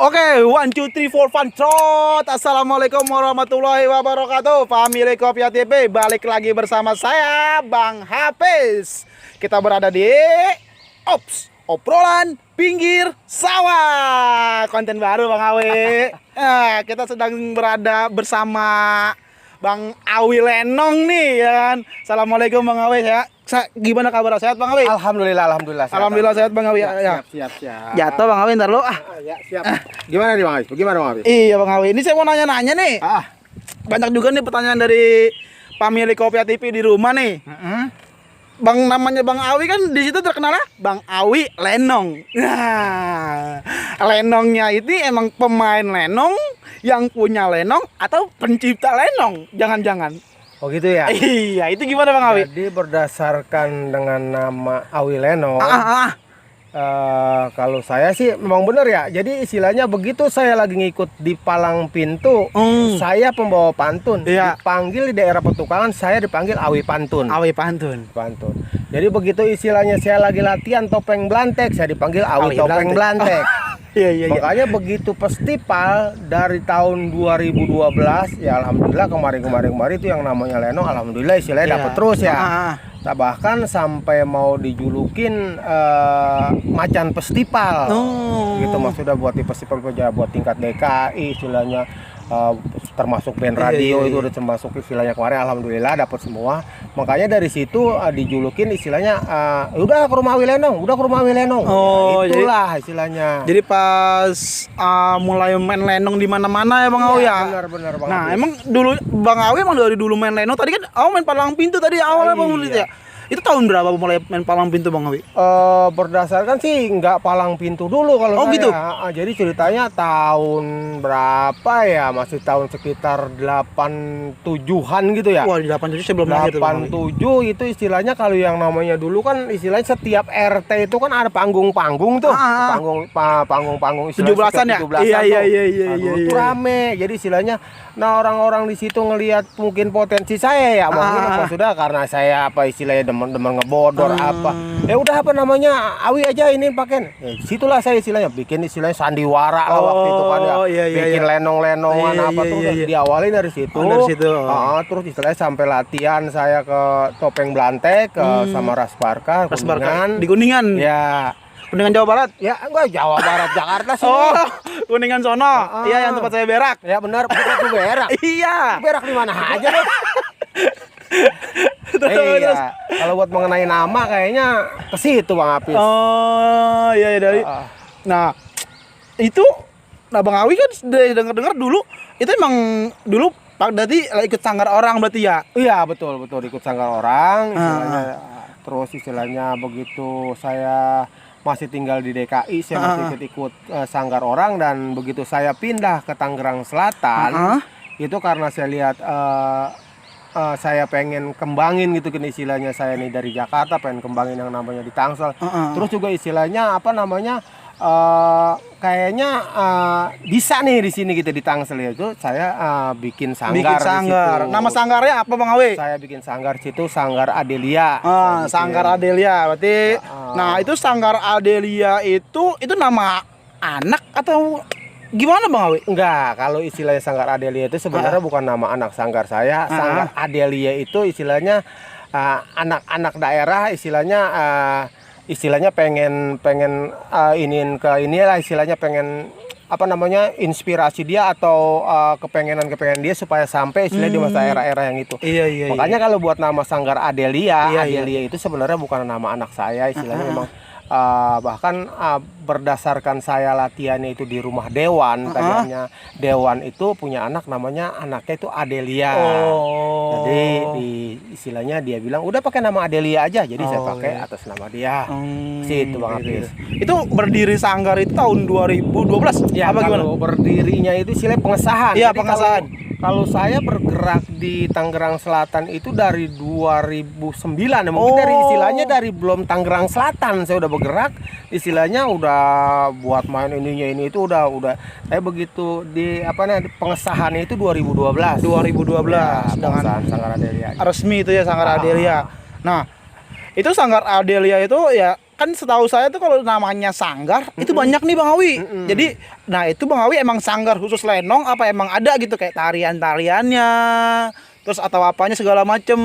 Oke, 1, 2, 3, 4, 5, trot. Assalamualaikum warahmatullahi wabarakatuh. Family Kopia TV, balik lagi bersama saya, Bang Hafiz. Kita berada di obrolan pinggir sawah. Konten baru Bang Awi. Kita sedang berada bersama Bang Awi Lenong nih ya kan. Assalamualaikum Bang Awi ya. Gimana kabar, sehat Bang Awi? Alhamdulillah sehat. Alhamdulillah sehat Bang Awi ya. Siap. Jatuh Bang Awi ntar lu Ya, siap. Gimana nih Bang Awi? Bagaimana Bang Awi? Iya Bang Awi, ini saya mau nanya-nanya nih. Banyak juga nih pertanyaan dari family Kopia TV di rumah nih. Bang, namanya Bang Awi kan di situ terkenal Bang Awi Lenong. Nah, Lenongnya itu emang pemain lenong yang punya lenong atau pencipta lenong? Jangan-jangan. Oh gitu ya? Iya, itu gimana Bang Awi? Jadi berdasarkan dengan nama Awi Lenong, kalau saya sih memang benar ya. Jadi istilahnya begitu saya lagi ngikut di palang pintu, saya pembawa pantun. Iya. Dipanggil di daerah petukangan, saya dipanggil Awi Pantun. Awi Pantun. Jadi begitu istilahnya saya lagi latihan topeng belantek, saya dipanggil Awi Topeng Belantek. Iya. Makanya begitu festival dari tahun 2012 ya alhamdulillah kemarin itu yang namanya lenong alhamdulillah istilahnya dapat terus ya. Nah, bahkan sampai mau dijulukin macan festival. Gitu maksudnya buat di festival buat tingkat DKI istilahnya. Termasuk band radio itu udah termasuk istilahnya kemarin alhamdulillah dapat semua. Makanya dari situ dijulukin istilahnya udah ke rumah Awi Lenong. Oh, itulah istilahnya. Jadi pas mulai main lenong di mana-mana ya Bang Awi ya. Benar Bang. Nah, emang dulu Bang Awi emang dari dulu main lenong. Tadi kan main palang pintu tadi awalnya Bang ya. Itu tahun berapa mulai main palang pintu Bang Awi? Berdasarkan sih nggak palang pintu dulu kalau saya. Gitu? Jadi ceritanya tahun berapa ya? Masih tahun sekitar 87-an gitu ya. Wah, di 87 saya belum lahir tuh Bang Awi. 87 itu istilahnya kalau yang namanya dulu kan istilahnya setiap RT itu kan ada panggung-panggung tuh. Panggung-panggung istilahnya 17-an ya? 17-an Iya. Itu rame. Jadi istilahnya orang-orang di situ ngelihat mungkin potensi saya ya. Mungkin sudah karena saya istilahnya demen ngebodor apa. Ya udah apa namanya Awi aja ini pakai. Situlah saya istilahnya bikin istilahnya sandiwara lah waktu itu kan ya. Bikin lenong-lenongan diawali dari situ. Terus istilahnya sampai latihan saya ke Topeng Belantek sama Ras Barka di Kuningan. Ya. Kuningan Jawa Barat? Ya, enggak Jawa Barat, Jakarta sih. Kuningan sono. Iya, yang tempat saya berak. Ya benar, itu berak. Iya. Berak di mana aja loh. Iya. Kalau buat mengenai nama kayaknya ke situ Bang Hafiz. Oh, iya dari. Nah, itu Bang Awi kan dengar dulu itu emang dulu Pak berarti ikut sanggar orang berarti ya? Iya, betul ikut sanggar orang istilahnya. Terus istilahnya begitu saya masih tinggal di DKI, saya masih ikut sanggar orang dan begitu saya pindah ke Tangerang Selatan, itu karena saya lihat saya pengen kembangin gitu kan istilahnya saya nih dari Jakarta pengen kembangin yang namanya di Tangsel. Terus juga istilahnya apa namanya kayaknya bisa nih di sini gitu di Tangsel itu saya bikin sanggar. Nama sanggarnya apa Bang Awi? Saya bikin sanggar situ Sanggar Adelia. Sanggar Adelia berarti. Nah, itu Sanggar Adelia itu nama anak atau gimana Bang Awi? Enggak, kalau istilahnya Sanggar Adelia itu sebenarnya bukan nama anak sanggar saya. Sanggar Adelia itu istilahnya anak-anak daerah istilahnya pengen iniin ke inilah istilahnya pengen apa namanya inspirasi dia atau kepengen dia supaya sampai istilahnya di masa era-era yang itu. Iya. Makanya kalau buat nama Sanggar Adelia, itu sebenarnya bukan nama anak saya istilahnya memang. Bahkan berdasarkan saya latihannya itu di rumah Dewan, tadinya Dewan itu punya anaknya itu Adelia. Jadi istilahnya dia bilang udah pakai nama Adelia aja, jadi saya pakai atas nama dia. Situ Bang Hafiz. Itu berdiri sanggar itu tahun 2012 ya? Apa gimana? Berdirinya itu istilahnya pengesahan. Iya, pengesahan. Kalau saya bergerak di Tangerang Selatan itu dari 2009 ya. Mungkin dari istilahnya dari belum Tangerang Selatan saya udah bergerak. Istilahnya udah buat main ini itu udah saya begitu di pengesahannya itu 2012 ya, dengan Sanggar Adelia. Resmi itu ya Sanggar Adelia. Nah, itu Sanggar Adelia itu ya kan setahu saya tuh kalau namanya sanggar itu banyak nih Bang Awi. Jadi, nah itu Bang Awi emang sanggar khusus lenong apa emang ada gitu kayak tarian-tariannya, terus atau apanya segala macem.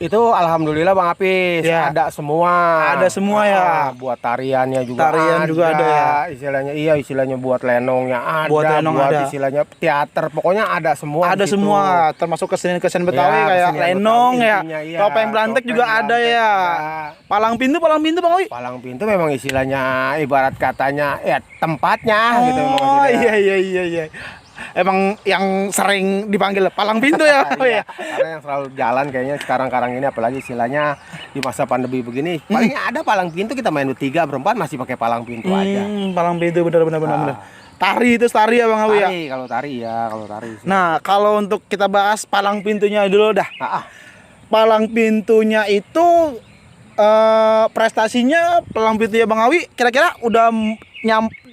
Itu alhamdulillah Bang Apis, Ya. ada semua. Ada semua ya. Buat tariannya juga Tarian juga ada ya. Istilahnya buat lenongnya ada, Buat lenong ada. istilahnya teater, pokoknya ada semua. Ada di situ. semua, termasuk kesenian-kesenian Betawi Ya, kayak kesenian lenong Betawi ya. intinya, iya. Topeng Belantek juga Topeng ada Belantek ya. ada. Palang pintu Bang Awi. Palang pintu memang istilahnya ibarat katanya ya tempatnya gitu memang Oh istilahnya. iya. Emang yang sering dipanggil palang pintu ya. Oh, Iya, iya. karena yang selalu jalan kayaknya sekarang ini apalagi istilahnya di masa pandemi begini palingnya ada palang pintu kita main bertiga berempat masih pakai palang pintu aja. Palang pintu benar. Tari itu tari ya Bang Awi ya. Kalau tari sih. Nah, kalau untuk kita bahas palang pintunya dulu dah. Palang pintunya itu prestasinya palang pintunya Bang Awi kira-kira udah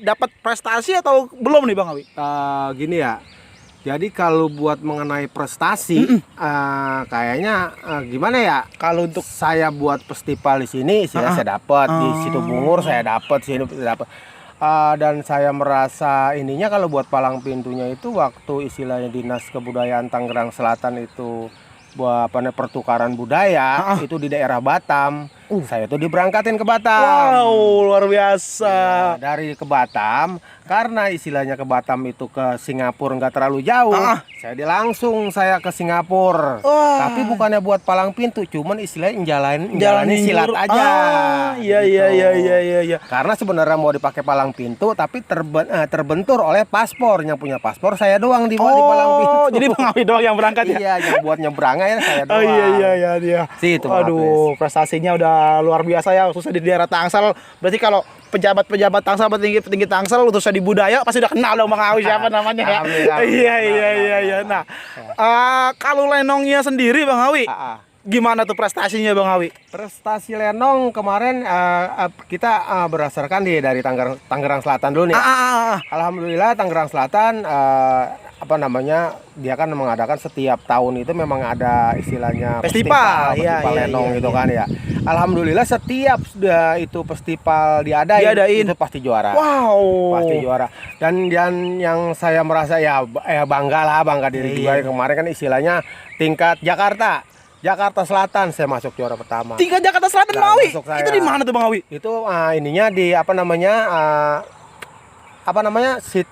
dapat prestasi atau belum nih Bang Awi? Gini ya. Jadi kalau buat mengenai prestasi kayaknya gimana ya? Kalau untuk Saya buat festival di sini saya dapat, di Situ Bungur saya dapat, sini saya dapat. Dan saya merasa ininya kalau buat palang pintunya itu waktu istilahnya Dinas Kebudayaan Tangerang Selatan itu buat pertukaran budaya itu di daerah Batam. Saya tuh diberangkatin ke Batam. wow, luar biasa. Ya, dari ke Batam karena istilahnya ke Batam itu ke Singapura nggak terlalu jauh. Saya langsung ke Singapura. Tapi bukannya buat palang pintu, cuman istilahnya jalanin silat aja. Iya. Karena sebenarnya mau dipakai palang pintu, tapi terbentur oleh paspor. Yang punya paspor saya doang di palang pintu. Jadi Bang Awi doang yang berangkat ya? Iya, yang buat nyebrangnya saya doang. Iya. Situ, Aduh, prestasinya udah luar biasa ya, khususnya di daerah Tangsel. Berarti kalau pejabat Tangsel, petinggi Tangsel, khususnya di budaya pasti udah kenal dong Bang Awi siapa namanya ya. Iya. Nah, kalau lenongnya sendiri Bang Awi, gimana tuh prestasinya Bang Awi? Prestasi lenong kemarin kita berdasarkan dari Tangerang Selatan dulu nih. Alhamdulillah Tangerang Selatan dia kan mengadakan setiap tahun itu memang ada istilahnya festival lenong gitu kan ya. Alhamdulillah setiap itu festival diadain itu pasti juara. Wow. Pasti juara. Dan yang saya merasa bangga diri juga kemarin kan istilahnya tingkat Jakarta Selatan saya masuk juara pertama. Tingkat Jakarta Selatan Bang Awi. Itu di mana tuh Bang Awi? Itu ininya di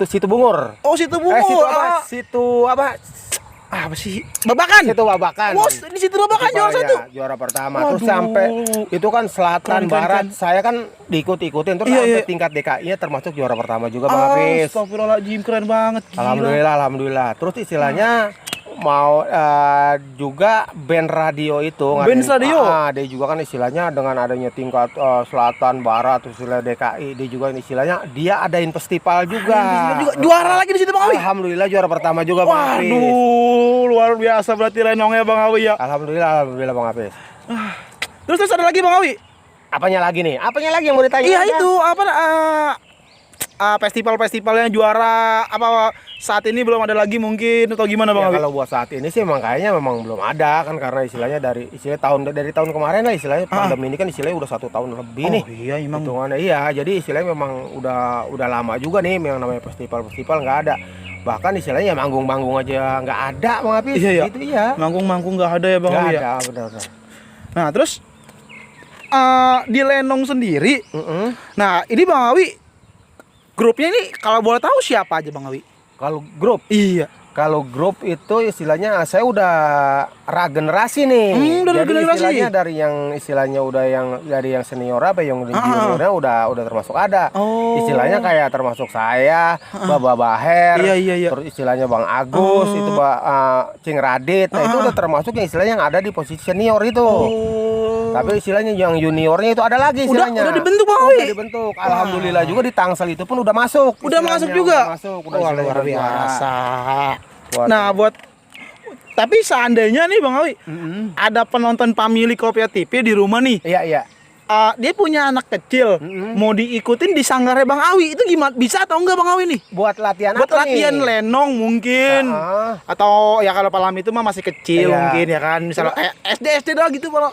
Situ Bungur. Oh, Situ Bungur. Apa sih? Babakan. Situ Babakan. Wah, di situ Babakan juara satu. Juara pertama. Terus sampai itu kan selatan barat. Saya kan diikut-ikutin terus sampai tingkat DKI-nya termasuk juara pertama juga Bang Hafiz. Astagfirullahaladzim, keren banget. Gila. Alhamdulillah. Terus istilahnya mau juga band radio itu dia juga kan istilahnya dengan adanya tingkat selatan barat istilah DKI dia juga istilahnya dia adain festival juga. Juara lagi di situ Bang Awi. Alhamdulillah juara pertama juga Bang Hafiz. Waduh, luar biasa berarti lenongnya Bang Awi ya. Alhamdulillah Bang Hafiz. Terus ada lagi Bang Awi? Apanya lagi yang mau ditanya? Iya itu festival-festivalnya juara apa saat ini belum ada lagi mungkin atau gimana Bang Awi? Kalau buat saat ini sih kayaknya memang belum ada kan karena istilahnya dari tahun kemarin lah istilahnya pandemi ini kan istilahnya udah 1 tahun lebih nih. Iya emang. Jadi istilahnya memang udah lama juga nih yang namanya festival nggak ada. Bahkan istilahnya manggung-manggung aja nggak ada Bang Hafiz. Gitu iya. Manggung-manggung nggak ada ya Bang Awi ya? Nggak ada, benar. Nah terus di lenong sendiri, nah ini Bang Awi grupnya ini kalau boleh tahu siapa aja Bang Awi? Kalau grup? Iya. Kalau grup itu istilahnya saya udah regenerasi nih. Jadi istilahnya dari yang senior yang juniornya udah termasuk ada. Istilahnya kayak termasuk saya, Baba Baher, terus istilahnya Bang Agus, itu Cing Radit. Nah, itu udah termasuk yang istilahnya yang ada di posisi senior itu. Tapi istilahnya yang juniornya itu ada lagi istilahnya. Udah dibentuk Bang Awi. Udah dibentuk. Alhamdulillah juga di Tangsel itu pun udah masuk. Udah masuk juga. Udah luar biasa. Nah, tapi seandainya nih Bang Awi, ada penonton pemilik Kopiah TV di rumah nih. Iya. Dia punya anak kecil, mau diikutin di sanggarnya Bang Awi, itu gimana? Bisa atau enggak Bang Awi nih? Buat latihan Buat apa latihan nih? lenong mungkin. Atau ya kalau palam itu mah masih kecil mungkin ya kan. Misalnya kayak SD lah gitu kalau.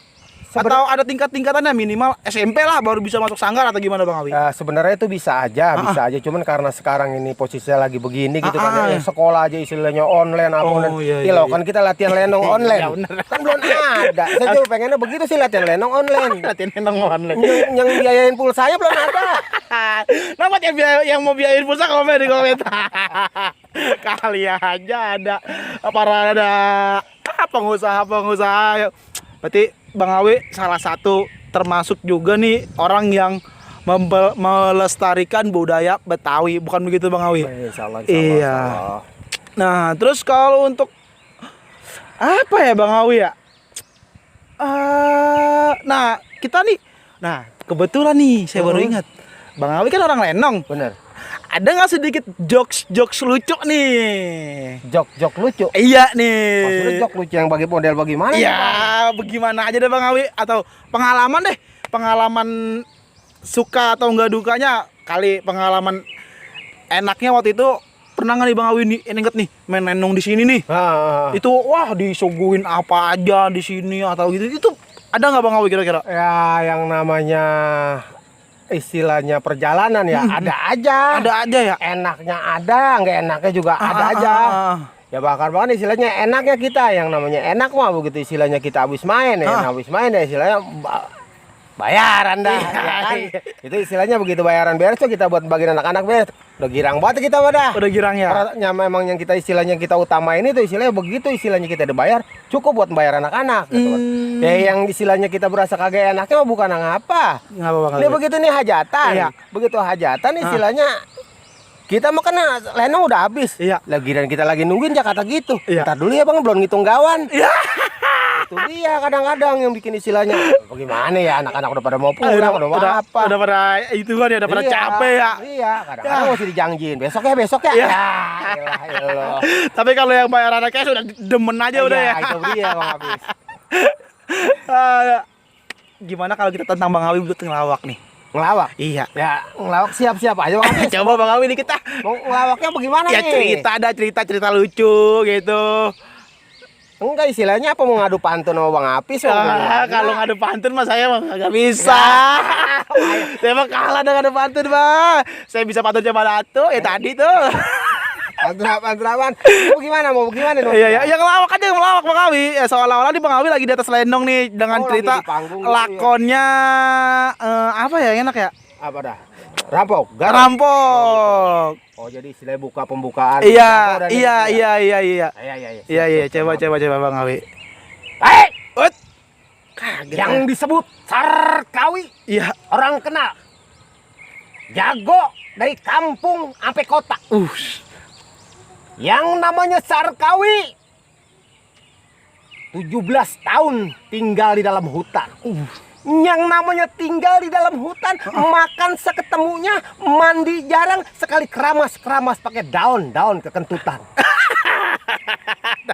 Atau ada tingkat-tingkatannya, minimal SMP lah baru bisa masuk sanggar atau gimana Bang Awi? Sebenarnya itu bisa aja. Cuman karena sekarang ini posisinya lagi begini gitu kan, ya, sekolah aja istilahnya online apa online. Iya, Loh kan kita latihan lenong online. Kan belum ada. Saya juga pengennya begitu sih, latihan lenong online. Latihan lenong online. Yang biayain pulsanya belum ada. Nama yang mau biayain pulsa komen di komentar. Kali aja ada pengusaha. Berarti Bang Awi salah satu termasuk juga nih orang yang melestarikan budaya Betawi, bukan begitu Bang Awi? Insyaallah. Iya. Nah, terus kalau untuk apa ya Bang Awi ya? Nah, kita nih. Nah, kebetulan nih saya baru ingat. Bang Awi kan orang Lenong. Bener. Ada nggak sedikit jokes lucu nih? Jok lucu. Iya nih. Maksudnya jok lucu yang bagi model bagaimana? Ya, bagaimana aja deh Bang Awi, atau pengalaman deh. Pengalaman suka atau enggak dukanya, kali pengalaman enaknya waktu itu pernah nggak nih Bang Awi nih, inget nih main lenong di sini nih. Itu wah disuguhin apa aja di sini atau gitu. Itu ada nggak Bang Awi kira-kira? Ya, yang namanya istilahnya perjalanan ya ada aja ya, enaknya ada, nggak enaknya juga ada aja. Ya bahkan istilahnya enaknya kita, yang namanya enak mah begitu istilahnya kita habis main ya, habis main ya istilahnya bayaran dah, ya kan? Itu istilahnya begitu bayaran beres tuh kita buat bagian anak-anak beres. Udah girang banget kita dah. Udah girang ya. Karena memang yang kita istilahnya kita utamain itu istilahnya begitu istilahnya kita dibayar cukup buat bayar anak-anak gitu kan. Ya yang istilahnya kita berasa kagak enaknya mah bukan ngapa. Ini begitu nih hajatan. Iya. Begitu hajatan istilahnya kita makan lenong udah habis. Iya. Lagi dan kita lagi nungguin Jakarta gitu. Iya. Ntar dulu ya Bang, belum ngitung gawan. Iya. Itu dia kadang-kadang yang bikin istilahnya bagaimana ya, anak-anak udah pada mau pulang, udah apa. Udah pada itu kan ya, udah pada capek ya. Iya, kadang-kadang masih dijanjiin. Besok ya. Iya. Ya. Tapi kalau yang bayar anaknya sudah demen aja udah ya. Itu dia Bang habis. Gimana kalau kita tentang Bang Awi buat ngelawak nih? Ngelawak? Iya. Ya, ngelawak siap-siap aja Bang Habis. Coba Bang Awi nih kita. Mau ngelawaknya bagaimana ya, nih? Cerita lucu gitu. Enggak, istilahnya apa mau ngadu pantun sama Bang Apis? Kalau ngadu pantun mah saya mah nggak bisa. Saya mah kalah dengan ngadu pantun mah. Saya bisa pantun cuma satu ya tadi tuh. Pantun-pantunan. Mau gimana dong? Iya, yang ngelawak aja, ngelawak Bang Awi. Ya, seolah-olah nih Bang Awi lagi di atas lenong nih dengan cerita lakonnya apa ya enak ya? Apa dah? Rampok. Oh, jadi istilahnya buka pembukaan. Iya. Coba Bang Awi. Kaget. Yang disebut Sarkawi. Iya. Orang kenal. Jago dari kampung sampai kota. Yang namanya Sarkawi 17 tahun tinggal di dalam hutan. Yang namanya tinggal di dalam hutan, makan seketemunya, mandi jarang, sekali keramas pakai daun kekentutan.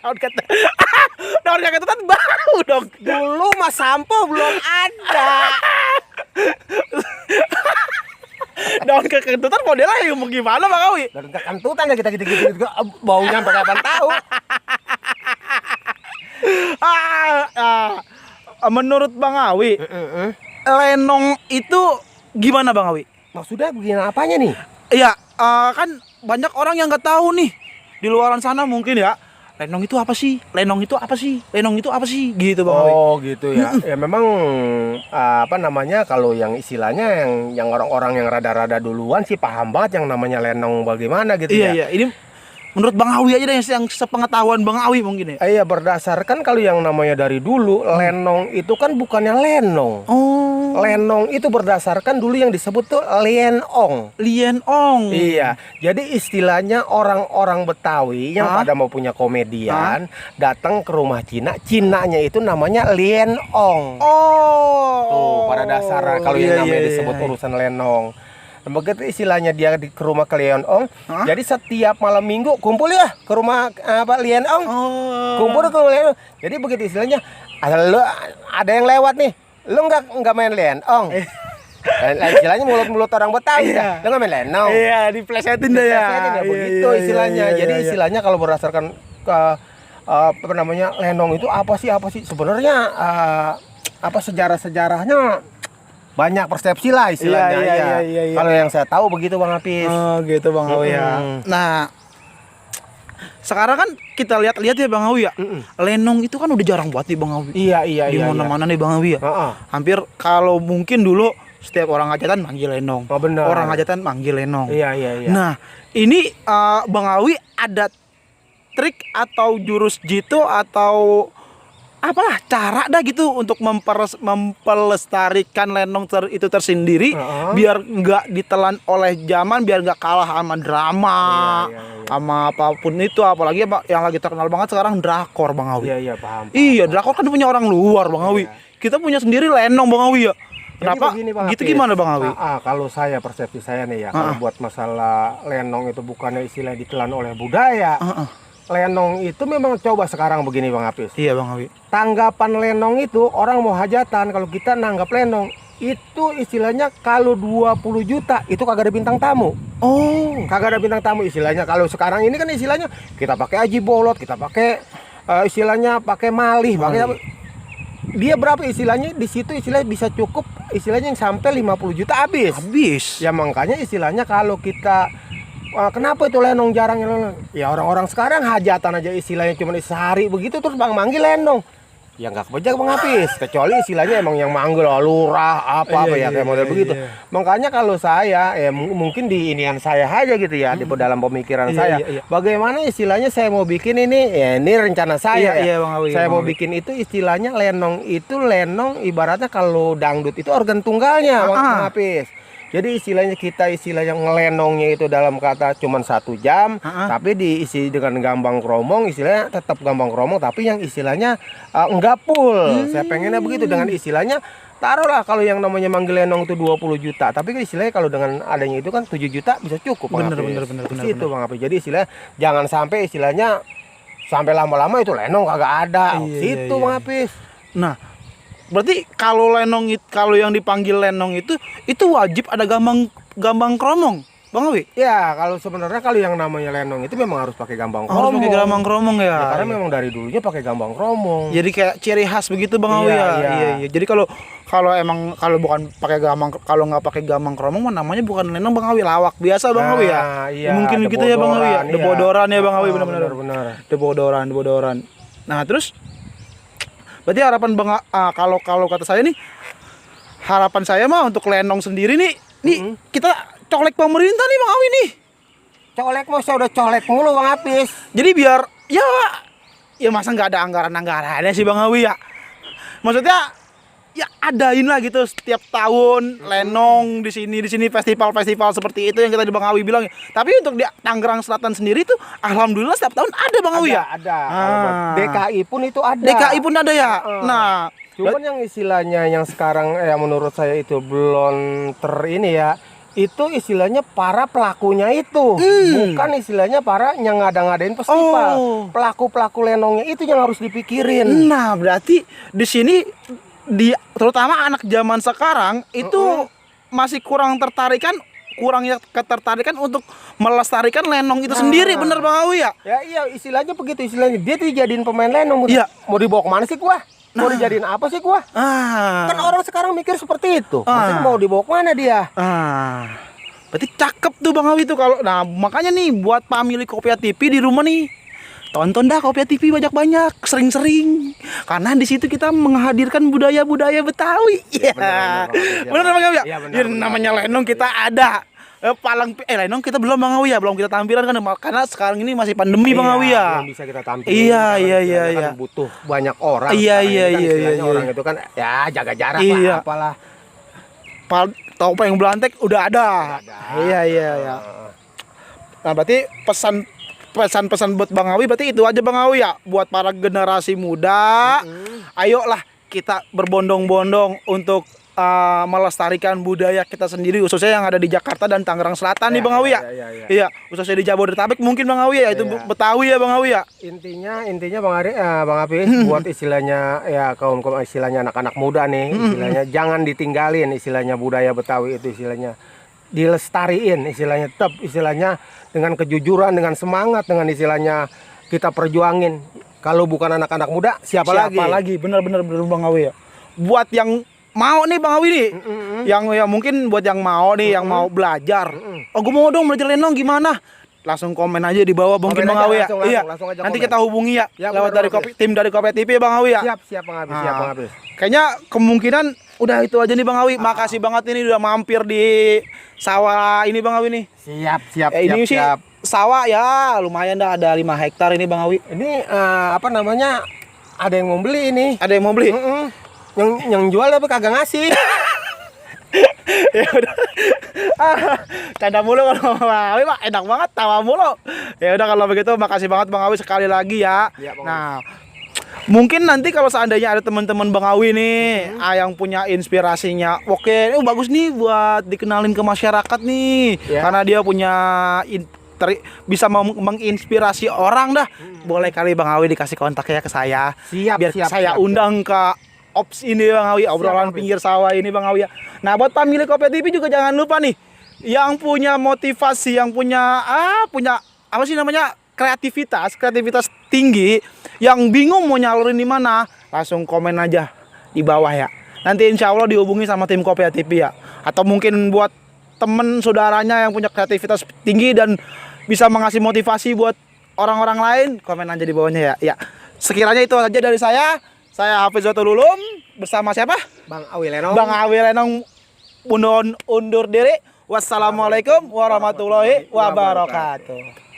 Daun kekentutan bau dong. Dulu mah sampo belum ada. Daun kekentutan modelnya yang gimana Bang Awi? Daun kekentutan ya kita gitu baunya sampai kapan tahu. Menurut Bang Awi, lenong itu gimana Bang Awi? Maksudnya begini apanya nih? Iya, kan banyak orang yang nggak tahu nih di luaran sana mungkin ya. Lenong itu apa sih? Lenong itu apa sih? Gitu Bang Awi. Oh gitu ya. Ya memang apa namanya, kalau yang istilahnya yang orang-orang yang rada-rada duluan sih paham banget yang namanya lenong bagaimana gitu ya. Iya. Ini menurut Bang Awi aja deh, yang sepengetahuan Bang Awi mungkin ya. Iya, berdasarkan kalau yang namanya dari dulu lenong itu kan bukannya lenong. Lenong itu berdasarkan dulu yang disebut tuh lienong. Iya. Jadi istilahnya orang-orang Betawi yang pada mau punya komedian datang ke rumah Cinanya itu namanya lienong. Tuh pada dasar kalau yang namanya disebut urusan lenong. Begitu istilahnya dia ke rumah ke Lienong. Jadi setiap malam minggu kumpul ya ke rumah Lienong. Kumpul ke rumah Lienong. Jadi begitu istilahnya ada yang lewat nih. Lu enggak main Lienong. Istilahnya mulut orang Betawi. Lu enggak main Lenong. Iya, diplesetin deh ya. Begitu istilahnya. Jadi istilahnya kalau berdasarkan ke apa namanya lenong itu apa sih sebenarnya apa sejarah-sejarahnya banyak persepsi lah istilahnya. Iya. Kalau yang saya tahu begitu Bang Apis. Oh gitu Bang Awi ya. Nah, sekarang kan kita lihat-lihat ya Bang Awi ya. Lenong itu kan udah jarang banget nih Bang Awi. Iya. Di mana-mana nih Bang Awi ya. Hampir kalau mungkin dulu setiap orang hajatan manggil lenong. Oh, benar. Orang hajatan manggil lenong. Iya. Nah, ini Bang Awi ada trik atau jurus jitu atau apalah cara dah gitu untuk mempelestarikan lenong itu tersendiri biar nggak ditelan oleh zaman, biar nggak kalah sama drama, sama apapun itu, apalagi yang lagi terkenal banget sekarang drakor Bang Awi. Iya, paham. Iya, drakor kan punya orang luar Bang Awi. Kita punya sendiri lenong Bang Awi ya. Kenapa? Begini, Bang gitu Apis. Gimana Bang Awi? Kalau saya persepsi saya nih ya, kalau buat masalah lenong itu bukannya istilah ditelan oleh budaya. Lenong itu memang coba sekarang begini Bang Apis. Iya Bang Awi. Tanggapan lenong itu orang mau hajatan, kalau kita nanggap lenong itu istilahnya kalau 20 juta itu kagak ada bintang tamu. Oh, Kagak ada bintang tamu istilahnya. Kalau sekarang ini kan istilahnya kita pakai aji bolot, kita pakai istilahnya pakai malih, pakai dia berapa istilahnya di situ istilahnya bisa cukup istilahnya yang sampai 50 juta habis. Ya makanya istilahnya kalau kita kenapa itu lenong jarang ya orang-orang sekarang hajatan aja istilahnya cuma sehari begitu terus Bang manggil lenong. Ya nggak kebejak Bang Apis, kecuali istilahnya emang yang manggil lurah apa ya kayak model begitu. Makanya kalau saya ya mungkin di inian saya aja gitu ya di dalam pemikiran saya. Bagaimana istilahnya saya mau bikin ini ya ini rencana saya Bang Awi, saya mau bikin itu istilahnya lenong ibaratnya kalau dangdut itu organ tunggalnya Bang Apis. Jadi istilahnya ngelenongnya itu dalam kata cuma 1 jam, tapi diisi dengan gambang kromong, istilahnya tetap gambang kromong, tapi yang istilahnya enggak full. Saya pengennya begitu dengan istilahnya, taruhlah kalau yang namanya manggil lenong itu 20 juta, tapi istilahnya kalau dengan adanya itu kan 7 juta bisa cukup. Bener. Itu Bang Apis. Jadi istilahnya jangan sampai istilahnya sampai lama-lama itu lenong kagak ada. Situ Bang Apis. Nah, berarti kalau yang dipanggil lenong itu wajib ada gambang kromong, Bang Awi? Ya, kalau sebenarnya kalau yang namanya lenong itu memang harus pakai gambang kromong. Harus pakai gambang kromong ya. Karena memang dari dulunya pakai gambang kromong. Jadi kayak ciri khas begitu Bang Awi ya. Iya. Jadi kalau bukan pakai kalau nggak pakai gambang kromong namanya bukan lenong Bang Awi, lawak biasa Bang Awi ya. Iya, mungkin gitu ya Bang Awi ya. Debodoran ya Bang Awi, benar. Debodoran. Nah, terus berarti harapan Bang kalau kata saya nih, harapan saya mah untuk lenong sendiri nih kita colek pemerintah nih Bang Awi nih. Colek mah saya udah colek mulu Bang Apis. Jadi biar ya masa nggak ada anggarannya sih Bang Awi ya. Maksudnya ya adain lah gitu setiap tahun lenong di sini festival seperti itu yang kita di Bang Awi bilang. Tapi untuk di Tangerang Selatan sendiri tuh alhamdulillah setiap tahun ada Bang Awi ya. Ada. DKI pun itu ada. DKI pun ada ya. Nah, cuman yang istilahnya yang sekarang menurut saya itu belum ini ya. Itu istilahnya para pelakunya itu, bukan istilahnya para yang ngadain festival. Pelaku lenongnya itu yang harus dipikirin. Nah, berarti di sini terutama anak zaman sekarang itu masih kurangnya ketertarikan untuk melestarikan lenong itu sendiri, bener Bang Awi ya? Ya iya, istilahnya begitu istilahnya. Dia dijadiin pemain lenong. Mau dibawa kemana sih gua? Mau dijadiin apa sih gua? Kan orang sekarang mikir seperti itu. Maksudnya mau dibawa kemana dia? Berarti cakep tuh Bang Awi tuh kalau. Nah, makanya nih buat pemilik Kopia TV di rumah nih, tonton dah Kopia TV banyak-banyak, sering-sering. Karena di situ kita menghadirkan budaya-budaya Betawi. Iya. Benar Bang Awi ya? Iya, namanya lenong kita ada. Lenong kita belum Bang Awi ya, belum kita tampilkan kan karena sekarang ini masih pandemi Bang Awi ya. Belum bisa kita tampilkan. Iya. Kan butuh banyak orang. Iya. Orang itu kan ya jaga jarak lah apalah. Topeng belantek udah ada. Iya. Nah, berarti pesan-pesan buat Bang Awi berarti itu aja Bang Awi ya, buat para generasi muda. Ayolah kita berbondong-bondong untuk melestarikan budaya kita sendiri, khususnya yang ada di Jakarta dan Tangerang Selatan nih Bang Awi ya. Iya, khususnya di Jabodetabek mungkin Bang Awi ya, itu Betawi ya Bang Awi ya. Intinya Bang Apis buat istilahnya ya kaum istilahnya anak-anak muda nih, istilahnya jangan ditinggalin istilahnya budaya Betawi itu istilahnya. Dilestariin istilahnya, tetap istilahnya dengan kejujuran, dengan semangat, dengan istilahnya kita perjuangin. Kalau bukan anak-anak muda, siapa lagi? Bener Bang Awi ya. buat yang mau nih Bang Awi nih, yang ya mungkin buat yang mau nih, yang mau belajar. Oh, gue mau dong belajar lenong gimana? Langsung komen aja di bawah mungkin Komen Bang aja, Awi ya. langsung, Iya. langsung aja Nanti komen. kita hubungi ya, Ya, lewat bener, dari Bang Hafiz. tim dari Kopi TV Bang Awi ya. Siap Bang Hafiz, siap Bang Hafiz. Kayaknya kemungkinan udah itu aja nih Bang Awi. Makasih banget ini udah mampir di sawah ini Bang Awi nih. Siap, Ini sih siap. sawah ya lumayan dah, ada 5 hektar ini Bang Awi. Ini apa namanya? Ada yang mau beli ini. Ada yang mau beli? Yang jual tapi kagak ngasih. Ya udah. Canda mulu kalau Bang Awi mah enak banget tawa mulu. Ya udah kalau begitu makasih banget Bang Awi sekali lagi ya. Iya, Bang Nah, mungkin nanti kalau seandainya ada teman-teman Bang Awi nih yang punya inspirasinya, oke, bagus nih buat dikenalin ke masyarakat nih. Ya. Karena dia punya bisa menginspirasi orang dah. Boleh kali Bang Awi dikasih kontaknya ke saya. Siap, Biar siap, saya siap, undang ke Ops ini Bang Awi, obrolan Bang. pinggir sawah ini Bang Awi ya. Nah, buat pemilik Kopi TV juga jangan lupa nih, yang punya motivasi, yang punya apa sih namanya, kreativitas tinggi, yang bingung mau nyalurin di mana, langsung komen aja di bawah ya. Nanti insya Allah dihubungi sama tim Kopi TV ya. Atau mungkin buat temen saudaranya yang punya kreativitas tinggi dan bisa mengasih motivasi buat orang-orang lain, komen aja di bawahnya ya. Ya, sekiranya itu aja dari saya. Saya Hafizatul Ulum bersama siapa? Bang Awi Lenong. Bang Awi Lenong undur diri. Wassalamualaikum warahmatullahi wabarakatuh.